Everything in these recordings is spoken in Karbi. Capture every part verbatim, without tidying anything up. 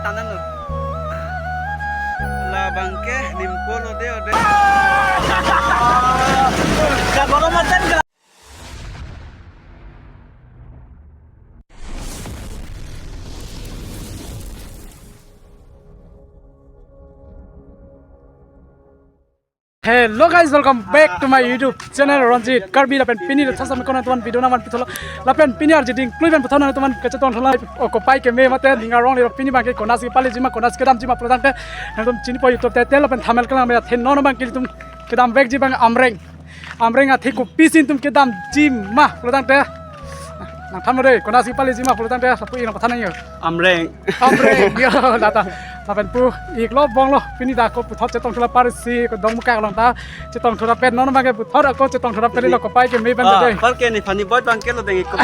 Tanan lo. Labang ke Nimpo lo de ode. Kagorom matan ke. Hello guys, welcome back to my YouTube channel Ranjit Karbi. Lapen pini lo thasam kono nangtumphan video nangvan puthot lo. Lapen pini arje dingklui pen puthot nangtumphan kachetong thula, o kopai keme mate ning arong lirok pini abang ke konatsi pali jima, konatsi kedam jima pulo tangte nangtum chinipo YouTube te tel lapen thumbnail kelang me athe non abang ke ilitum kedam vekji abang amreng. Amreng athe kopisi ilitum kedam jima pulo tangte nangthan mo dei, konatsi pali jima pulo tangte lapu inong pathan nang yo. Amreng. Amreng yo lata. Lapen pu iklo bong lo pini dak ko puthot chetong thula parsi ko dongmukak along ta chetong thula pen non abang ke puthot ako chetong thula pen lo kopai keme pen Ah, dei. Pal ke ni funny boy abang ke lo deng ikop.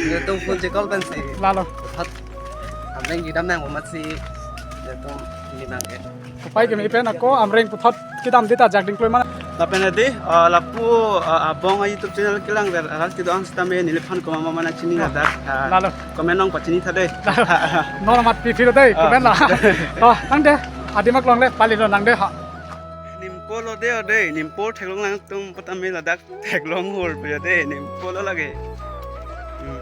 Netum phone chekol pensi. Lalo. Puthot. Amreng kedam nang amatsi. Netum ni abang ke. Kopai keme pen ako amreng puthot kedam deta jak dingklui mana. Lapen adi, ah, lapu, ah, abong a YouTube channel kelang ver arat kedo-an sitame neliphan komat ma mana chini ladak. Ah, Lalo. Comment nangpachini tha dei. Non amat pi phiro dei, Ah. Comment la. Oh, nang de, adim aklong le, pali lo nang de ha. Nimpo lo de ode, Nimpo theklong lang tum patame ladak theklong hor pe de, Nimpo lo lage. Hmm.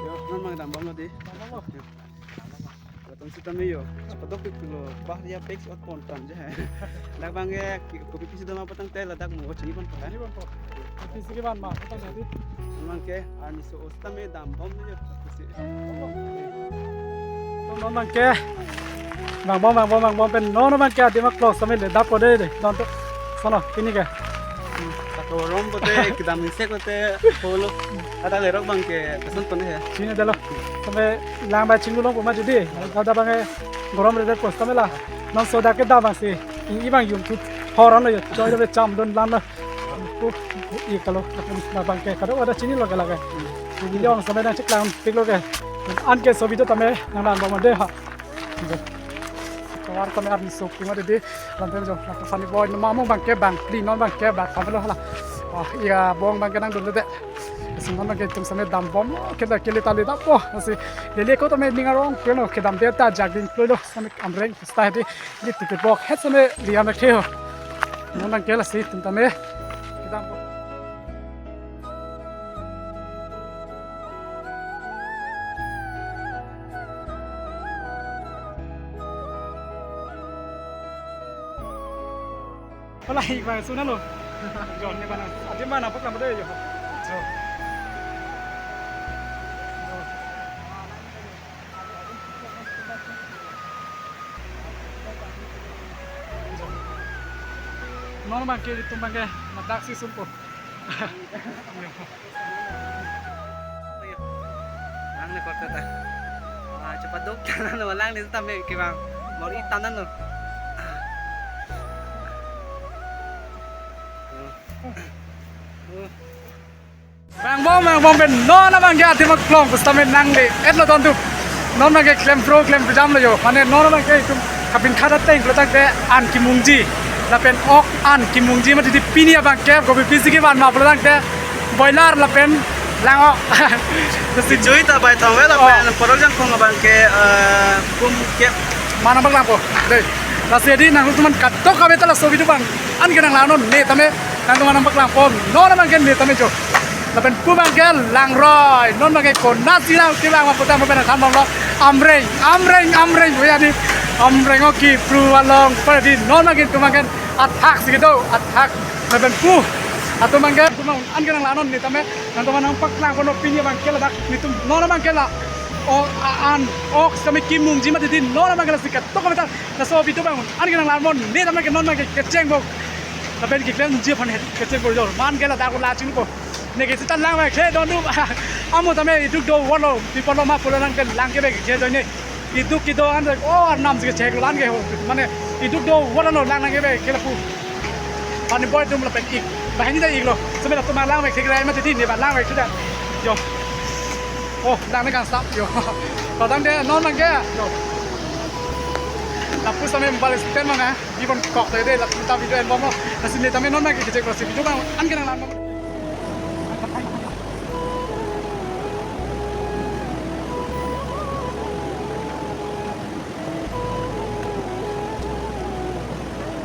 Yo, non abang dambom lo de. Yo. Latum sitame yo, chepadok pik lo, bah dia pek si ot pon tam je. Dak abang ke, ki-, kopi pisi doma patang te ladak mo, chini pon pon. Chini pon pon. Kopi pisi ke ban ma, patang jadi. Abang ke, arni so, o sitame dambom ni yo, pisi. Non abang ke, bang bom, bang bom, bang bom, pen non abang ke, adim aklong sitame le, dap po de de, don to, sono, pini ke. Kagorom pote, kedam insek pote, polo. Ada lerok abang ke, kesan pon he. Chini dalo. Sitame lang bai chinglu long puma jadi. Ada abang ke gorom redet pos tame la. Non soda kedam abang si. I abang yum tu. Horan lo yo. Choi lo be cham don lan lo. Pu, i kalo. Labang ke kado ada chini lo ke lage. Ini abang sitame nangcheklang pik lo ke. An ke so video tame nanglang abang de ha. Kawar tame arni so puma de de. Lam pen jo. Lapu funny boy no mamo abang ke bang. Di non abang ke bang. Kami lo hala. Ah, iya bong abang ke nangdun de. Lasi non abang ke itum sitame dambom lo, kele kele tali dap po. Lasi lele ko tame ning arong peno kedam deta jak dingklui lo sitame amreng style di, di ticket box het sitame liam ek the ho. Non abang ke lasi itum tame kedam po. Hola, ik bang suna lo. Jo, ne bana. Adim bana paklang de jo. Jo. Non abang ke itum abang ke ladak si sumpo. Lang ne kota ta. Ah, cepat dok tanan lo, lang ne tame ke bang. Mori tanan lo. Bang bom, bang bom pen non abang ke adim aklong pusitame nangle et lo don tu. Non abang ke klem pro klem pejam lo jo. Mane non abang ke itum kapin khada teng pulo tangte an kimungji. Lapen ok an kimungji mati di pini abang ke kopi pisi ke ban ma pulo tangte boiler lapen lang ok. Lasi Chui ta bai thong vela Ah. pen porok jangkong abang ke, eh, kum ke. Mana bak lang po. Dei. Lasi di nangtumphan katok kabe ta laso video abang. An ke nanglang non ne tame nangtumphan bak lang po. Non abang ke ne tame jo. Lapen pu abang ke langroi. Non abang ke konatsi lang kelang ma puta mo pen khan bang lo. Amreng, amreng, amreng. Boya di amreng ok kipru along. Pada di non abang ke itum abang ke athak si kedo, athak. Lapen pu. Atum abang ke, atum abang an ke nanglang non ne tame, nangtumphan nangpaklang ponpo pini abang ke ladak, netum non abang ke la. O, a-, an, ok sitame kimungji mati di non abang ke lasi katok kabe ta, laso video abang, an ke nanglang non ne tame ke non abang ke kecheng bok. Lapen keklemji aphan het kecheng bok jo, man ke ladak la chingpo. Ne ke sita lang abang ke don tu, amo tame iduk do walo, pipolo ma pulo nang ke lang ke be ke do ne. Iduk kedo an, oh, arnam si kechek lo lang ke ho. Mane, iduk do, wala no lang nang ke be, ke lapu. Pani boy tum lapen ik. Banghini ta ik lo. Sitame latum lang be, kekre mati di ne ba lang be, sudah. Jo. Oh, lang ne kan stop, jo. Padang de, non lang ke. Jo. Lapu sitame mobile stand mana, di pon kok de, lapu ta video en bom lo. Lasi ne tame non lang ke kechek lo, si video abang, an ke nanglang bom.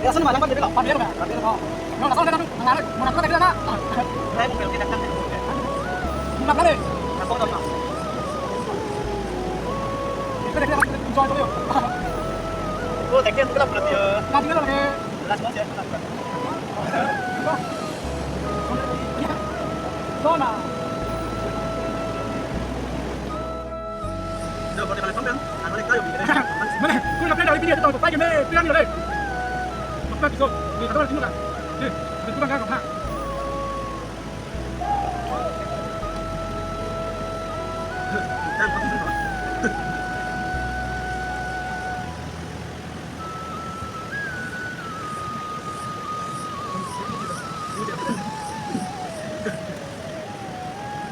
Langsung malam kan dia bilang, "Pak, dia bilang." Dia bilang, "Oh." Yang langsung dia bilang, "Nggak ada, mau nonton dia, nak." Nggak ada. Kita dia bilang, "Enjoy dulu, yuk." Oh, thank you, kita berarti ya. Nanti kita lagi. Last month ya, kita berarti. Zona. Mana? Kau nak pindah dari sini atau tak kena pindah ni, boleh? Apa tu? Ni kata sini lah. Ni, ni kurang kan, ha?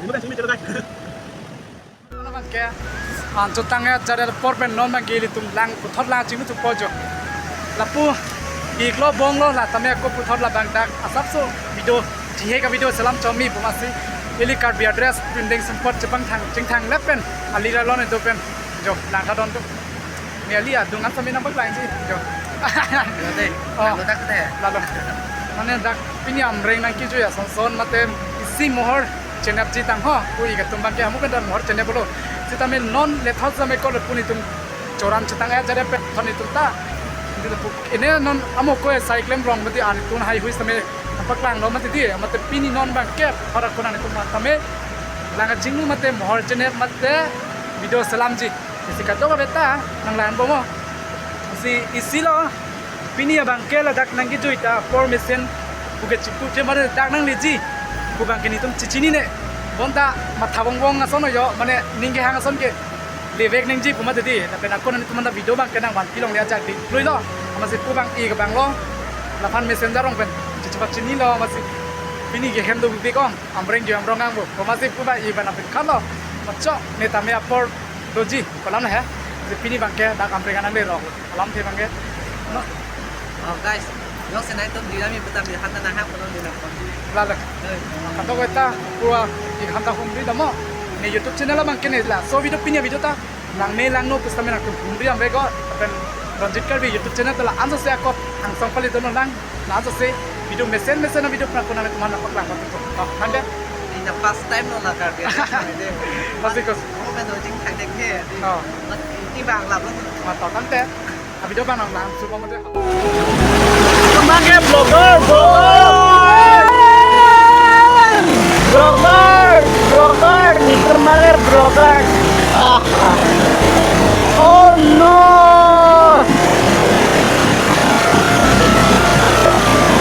Ini dah sini cerita. Non abangke, ah, chotang ya, jare apor pen non abangke ilitum lang, puthot lang chinglu thupo jo. Lapu, iklo bonglo, la tame ako puthot labang dak, asapso video, jihe ka video selam chomi pu masi, ili Karbi a-dress, pindeng sempot chepangthang, chingthang lep pen, ali la lone do pen, jo, lang thadon do. Neli adung an sami nangpaklangji, jo. Lalo deh, Oh. lalo dak deh. Lalo. Mane dak pini Amreng nangkejui ason son mate isi mohor chenap ji tang ho, pu ik atum abangke amu kan dan mohor chenap lo. Sitame non le thot same ko le pu netum choran chetang ya jare pen thon netum ta. Indi le pu ine non amo ko sai klem rong mati an tun hai hui same paklang lo mati di, mate pini non abangke para kona netum tame. Lang kachinglu mate mohor chenap mate video selamji. Isi kadokave ta nang layan bom o. Isi, isi lo. Pini abangke ladak nangkejui ta apor mesen pu ke chipu je mare dak nangleji pu abangke netum chechinine. Bonta matha bong bong ason yo, mane ning kehang ason ke levek nangji pu mati di. Lapen ako netum anta video abangke nangvanpi longle ajak di. Lui lo. Amatsi pu abang ik abang lo. Laphan messenger rong pen. Chichipa chini lo amatsi. Pini ke hem do bibik ong. Amreng ke Amreng ang bo. Amatsi pu abang ik abang apik khan lo. Macho ne tame apor doji, kolam na he. Je pini abangke dak Amreng anang le rok. Kolam the abangke. No. Oh, guys, yok senai ton di kami putar di hanta na hap kolam di na kolam di. Lalo. Eh. Kadokave ta pura ik hanta humri damo. Ne YouTube channel abangke ne laso video pini video ta. Nang ne langno pusitame nangtum humri amrego. Pen Ranjit Karbi YouTube channel ta la-anso se ako angsong pali dono lang. La-anso se video mesen mesen a-video pran kona netum an nangpaklang pati ko. Oh, mande. Ini first time lo la Karbi. Pasti kos. Oh, men dojing thang dek he. Oh. Ini bang lap lo. Mata tante. A-video bang nang lang suka mate. Kemangnya vlogger, vlogger. Vlogger, vlogger, ni kemangnya vlogger. Ah. Oh no.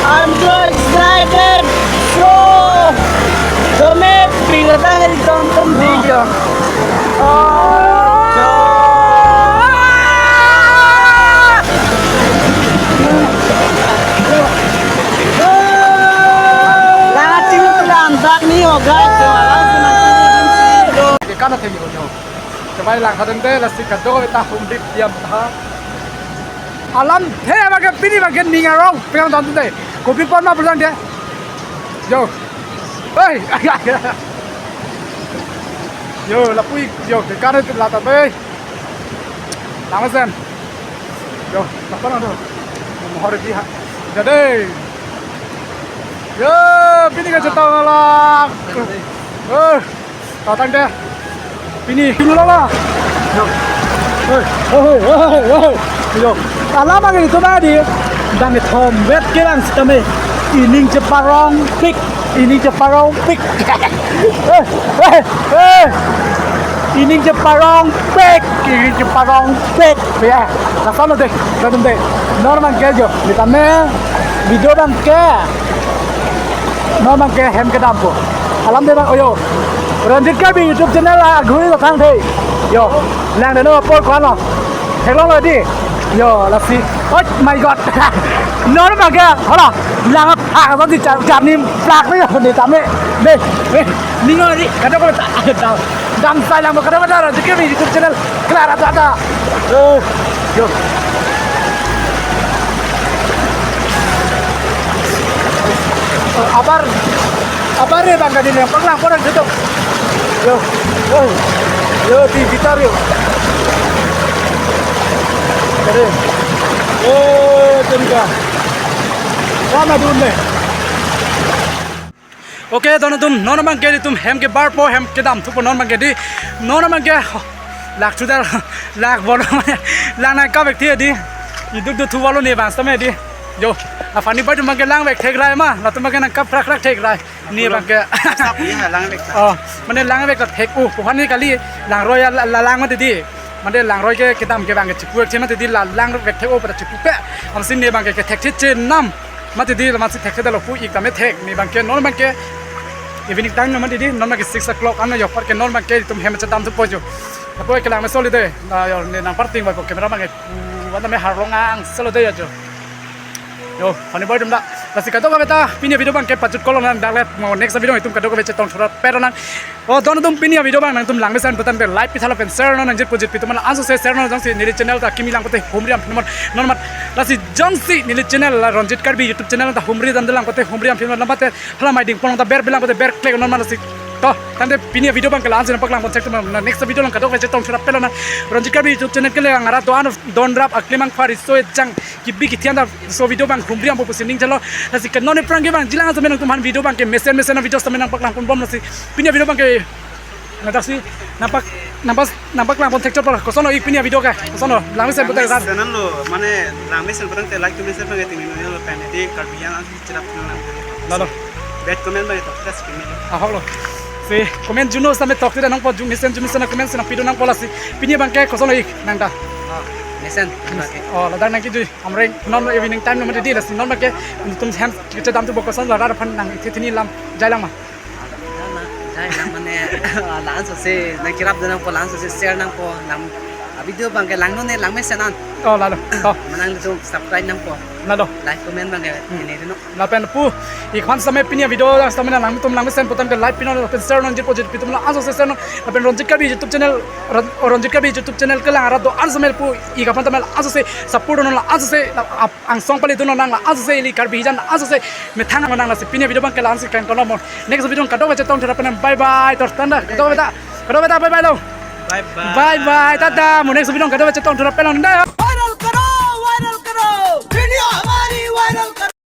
I'm so excited. So, kami pingatang tonton video. Oh. Lahat sini tulang dak ni, oh, guys. Kano theni ko. Kemai lang hadam de lasi kadokave ta humri diam ta. Alamthe abangke pini abangke ning arong pegang tontu de. Kopi pon ma pulang de. Yo. Hei. Yo, lapu ik, yo, ke kare tu lata be. Lama sen. Yo, lapa na do. Mohor di ha. Jadi. Yo, pini kachetong alak. Eh. Tatang de. Pini, pini lala. Yo. Hei, hei, hei, hei, hei. Yo. Alam agi itu tadi. Dan ithom bet kelang sitame. Ining cheparongpik. Ining cheparongpik. Eh, eh, eh. Ining cheparongpik. Ining cheparongpik. Ya. Kasano de. Kadum de. Normal ke jo. Sitame. Video abangke. Non abangke hem kedam po. Alam de bang, oyo. Ranjit Karbi YouTube channel a guri lo thang the. Yo, lang de no apor ko-an lo. Theklong lo di. Yo, lasi. Oh my God. Non abangke. Hala. Lang a phak di chap chap ni plak ni yo ni tame. Be, be. Ni ngori. Kadokave ta. Dam sai lang kadokave ta Ranjit Karbi YouTube channel. Clara Tata. Eh, yo. Abar, abar re bang kadi yang pernah pernah gitu. Yo, yo, yo di gitar yo. Kade. Eh, tengka. Ram adun le. Okay, don atum, non abangke itum hem kebarpo, hem kedam thupo non abangke di. Non abangke lak chudar, lak bolo, lang nangkap vek thi di. Iduk duk thu bolo ne bang same di. Jo, a funny boy atum abangke lang vek thek rai ma, latum abangke nangkap krak krak thek rai. Ne abangke. Sap ye lang vek. Oh, mane lang vek thek u, puhan ni kali langroi la, la lang mati di. Mane langroi ke kedam ke abangke chipu vek che mati di, la lang vek thek u pada chipupe. Amatsi ne abangke kethek che chenam mati di, la amatsi thek che dalo pu ik tame thek, ne abangke non abangke evening time no mati di, non abangke six o'clock an yo apar ke non abangke itum hem chedam thupo jo. Apo ke lang me soli de, na yo ne nangparting bai po camera abangke pu, wana me harlong ang solo de ya jo. Yo, funny boy atum da. Lasi kadokave ta pini video abangke pajut kolong nang, dak le mo next video itum kadokave chetong thura pero nang. O don atum, pini video abang nangtum lang mesen putangte like pitha lapen share non nangjit pujit pitum la anso se share non, jongsi neli channel ta kimi lang pute humri amphi non non mat. Lasi jongsi neli channel la Ronjit Karbi YouTube channel ta humri dan lang pute humri amphi non lam pute hala mai ding pon ta ber bilang pute ber klik non mat lasi. To, tangte pini video abangke la-ansi nangpaklang pon sek tum, na next video along kadokave chetong thura pero nang. Ronjit Karbi YouTube channel kelang arat do-an don rap aklimang phari so jang kibi kithian ta so video abang humri ampo pusi ning chalo. Lasi ke non aphrang ke abang jilang asam nangtum aphan video abangke mesen mesen a video same nangpaklang pon bom lasi. Pini video abangke na daksi nampak nampak nampak lang pon thek chot pala. Koson lo ik pini video ke? Koson lo? Lang mesen putangte rat. Senan lo, mane lang mesen putangte like to mesen abangke tingin lo pen di Karbi yang ang cherap nang lang. Lalo. Bad comment abangke tok das kini. Ahok lo. Si comment juno same tok tidak nangpo jun mesen jun mesen comment same pido nangpo lasi. Pini abangke koson lo ik nangta? Ah, mesen abangke. Oh, ladak nangkiju. Amreng non evening time no mati di lasi non abangke itum hem chedam thupo, koson la rat aphan nang ithi thini lam jai lang ma? Jai lang, jai lang mane, la-anso se nangkerap do nangpo, la-anso se share nangpo, lang a video abangke lang non ne lang mesen an. Oh, lalo. Oh. Manang itum subscribe nangpo. Lalo. Like comment abangke ini dino. Lapen pu ik aphan same pini video abang same nang itum lang mesen putangte like pinon lapen share non jit pujit pitum la anso se share non. Lapen Ronjit Karbi YouTube channel, Ron-, Ronjit Karbi YouTube channel kelang arat do-an same pu ik aphan tame la anso se support non, la anso se la ap-, angsong pali dun non nang, la anso se ili Karbi hijan la anso se methang non nang lasi pini video abangke la-ansi kang kono mo. Next video kadokave chetong thura pero nang, bye bye. Tor tanda. Kadokave ta. Kadokave ta bye bye lo. Bye bye. Bye bye. Tata. Mo next video kadokave chetong thura pero nang da.